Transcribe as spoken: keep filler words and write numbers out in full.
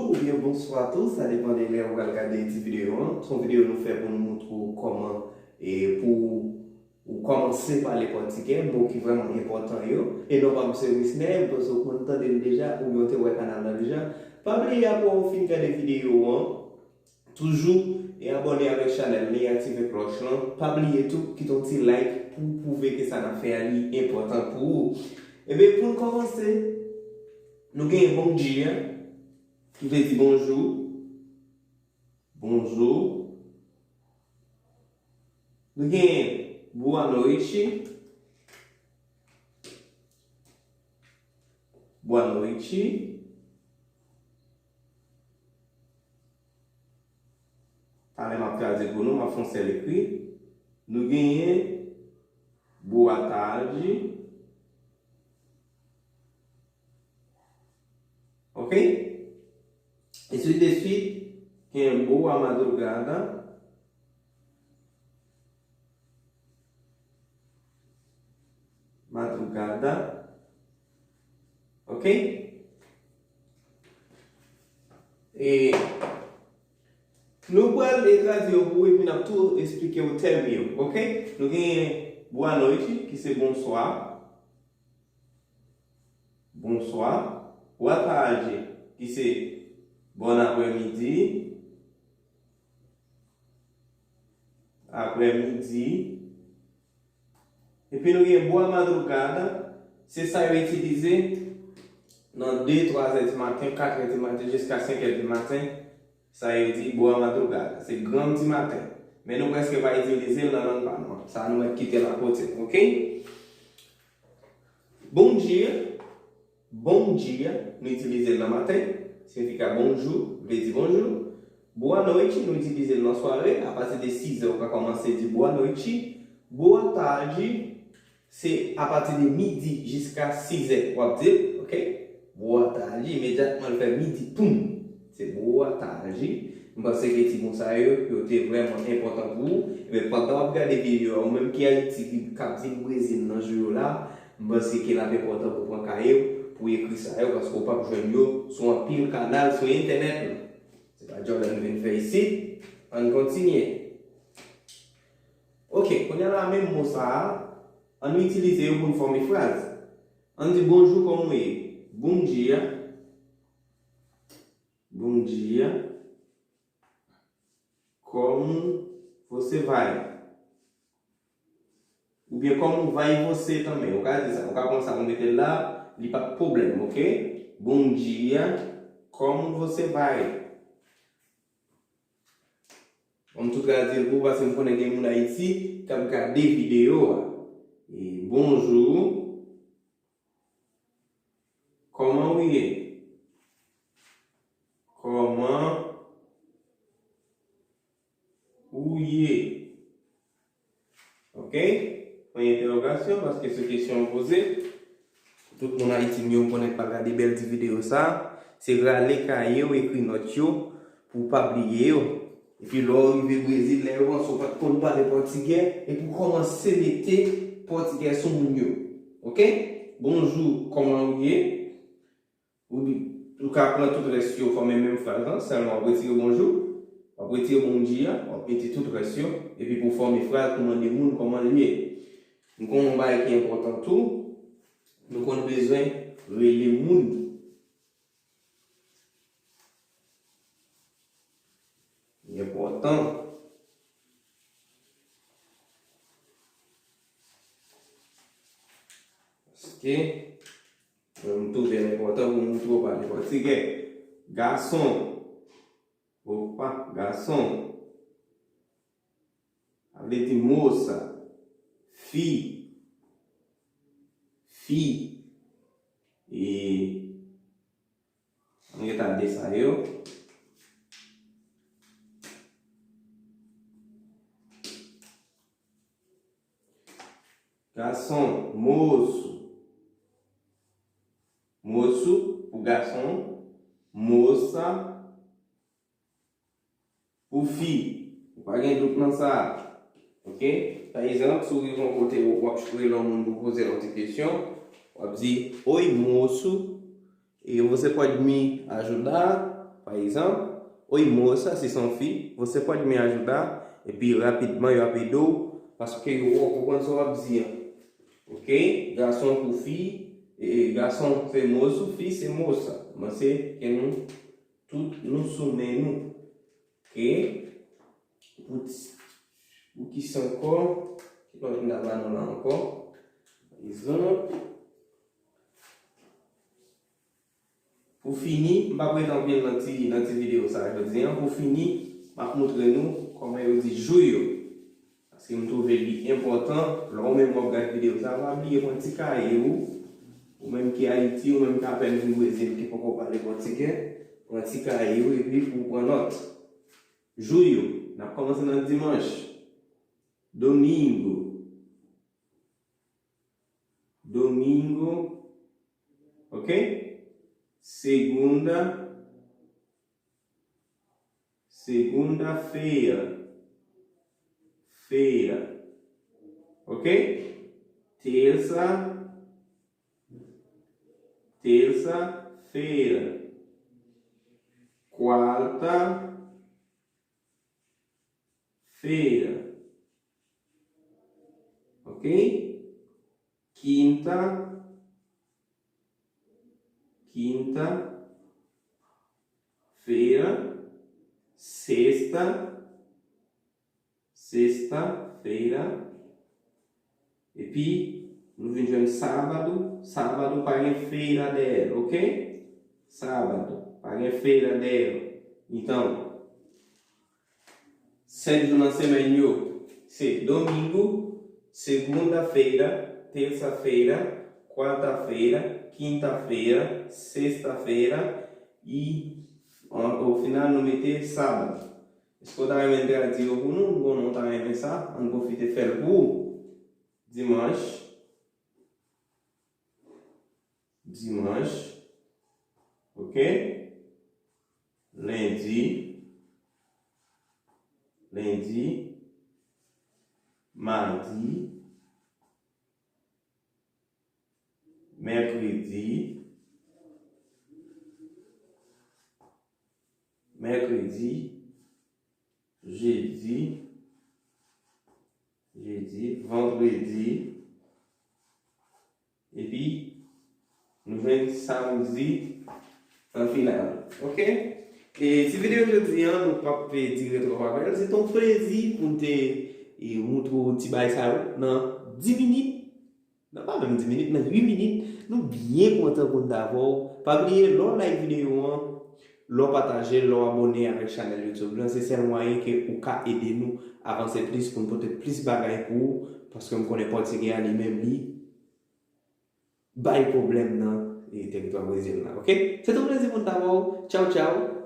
Oubyen bonswa tou, sa depann de lè ou pral gade ti videyo an. Se yon videyo nou fè pou nou montre w kòman e pou ou kòmanse pale pòtigè, mo ki vrèman enpòtan yo. E non pa m se Wisner, m panse w konn tande l deja, oubyen w te wè kanal la deja. Pa bliye apre w fin gade videyo an, toujou e abòne avèk chanèl li, aktive klòch lan. Pa bliye tou kite yon ti like pou pwouve ke sa n ap fè a li enpòtan pou ou. Ebyen, pou n kòmanse, nou gen bon dia, ki vle di bonjou. Bonjou. Nou gen boa noite. Boa noite. Talè m ap tradui pou nou, m ap fè yon sèl ekri. Nou genyen boa tarde. Ok? E suit de suit, gen boa madrugada. Madrugada. Ok? E nou pral tradui yo pou ou, epi n ap tou esplike w tèm yo. Ok? Nou gen boa noite, ki se bonswa. Bonswa. Boa tarde, ki se bon aprèmidi. Aprèmidi. Epi nou gen boa madrugada, se sa yo itilize nan de, twa zè di maten, kat è di maten, jiska senk è di maten. Sa yo di boa madrugada, se grann di maten. Men nou prèske pa itilize l nan lang pa nou an. Sa nou mèt kite l akote, ok? Bon dia, bon dia, nou itilize l nan maten, siyifi bonjou, vle di bonjou. Boa noite, nou itilize l nan sware, apati de sizè, ou ka kòmanse di boa noite. Boa tarde, se apati de midi jiska sizè, w ap di l, ok? Boa tarde, imedyatman l fè midi, poum! Se boa tarde. M panse ke ti mo sa yo, yo te vrèman enpòtan pou ou. Ebyen, pandan w ap gade videyo a, ou menm ki Ayiti, ki, k ap vin Brezil nan jou yo la, m panse ke l ap enpòtan pou w pran kaye w, pou w ekri sa yo, paske w p ap jwenn yo sou anpil kanal sou entènèt la. Se pa djòb la nou vin fè isit. Ann kontinye. Ok, kounye a la, menm mo sa a, ann nou itilize yo pou n fòme fraz. Ann di, bonjou, kòman w ye? Bom dia. Bom dia. Como você vai? Oubyen como vai você também. Ou ka di sa, ou ka pran sa pou mete l la, li pa pwoblèm, ok? Bom dia, como você vai? Bon, m tou tradui l pou ou, paske m konnen gen moun Ayiti k ap gade videyo a. E, bonjou. Kòman ou ye? Kòman ou ye? Ok? Pwen entèwogasyon, paske se kesyon w poze. Tout moun Ayiti m yo, m konnen k pa gade bèl ti videyo sa. Se rale kaye w, ekri nòt yo, pou w pa bliye yo. Epi lè w rive Brezil, lè yo panse w pa t konn pale pòtigè, epi w kòmanse mete pòtigè sou moun yo. Ok? Bonjou, kòman ou ye? Ou, ou ka pran tout rès yo, fòme menm fraz lan, sèlman w ap retire bonjou, w ap retire bon dia, w ap mete tout rès yo, epi pou fòme fraz, pou mande moun kòman l ye. M konnen yon bagay ki enpòtan tou, nou konn bezwen rele moun. Li enpòtan. Paske, mwen, m twouve l enpòtan pou moun twò pale pòtigè. Gason. Opa, gason. Sa vle di mosa. Fi. Fi. E, ann gentan de sa yo. Gason, moço. Moço, pou gason. Moça, pou fi. Ou pa gen dout nan sa. Ok? Pa egzanp, si w rive yon kote, w ap rele yon moun pou poze l yon ti kesyon, w ap di, oi, moço, e você pode me ajudar? Pa egzanp, oi moça, se yon fi, você pode me ajudar? Epi rapidman, yo ap ede w, paske yo wè w konprann sa w ap di an. Ok? Gason pou fi, e, e, gason se moço, fi se moça. Mas se ke nou tout nou sou men nou. Ok? Pou, pou ki sa ankò? Ki lòt m ta ba nou la ankò? Egzanp. Pou fini, m p ap ret anpil nan ti, nan ti videyo sa a jodi a. Pou fini, m ap montre nou kòman yo di jou yo. Paske m twouve li enpòtan, lè ou menm w ap gade videyo sa a, pa bliye pran ti kaye ou, ou menm ki Ayiti, ou menm ki apèn vin Brezil, ki poko pale pòtigè, pran ti kaye ou epi pou w pran nòt. Jou yo, n ap kòmanse nan dimanch. Domingo. Domingo. Ok? Segunda. Segunda-feira. Feira. Ok? Terça. Terça-feira. Quarta-feira. Ok? Quinta, quinta-feira, sexta, sexta-feira, epi nou vin jwenn sábado, sábado pa gen feira dèyè l, ok? Sábado, pa gen feira dèyè l. Então, Sèt jou nan semèn yo, se domingo, segunda-feira, terça-feira, quarta-feira, quinta-feira, sexta-feira, e, o, o final, nou mete sábado. Èske w ta renmen tradui yo pou nou? Bon, nou ta renmen sa. Ann pwofite fè l pou ou. Dimanch, dimanch, ok? Lendi, lendi, madi, mèkredi, mèkredi, jedi, jedi, vandredi, epi nou jwenn samdi an final. Ok? E ti videyo jodi a, nou p ap dire twòp avè l. Se te yon plezi pou n te, e, moutre w ti bagay sa yo nan dis minit. Nan pa menm dis minit, nan uit minit. Nou byen kontan pou n t avè w. Pa bliye, lè w like videyo an, lè w pataje l, lè w abòne avèk chanèl YouTube lan, se sèl mwayen ke ou ka ede nou avanse plis pou n pote plis bagay pou ou, paske m konnen pòtigè a li menm li bay pwoblèm nan, e, teritwa Brezil la, ok? Se te yon plezi pou n t avè w. Tchaw, tchaw.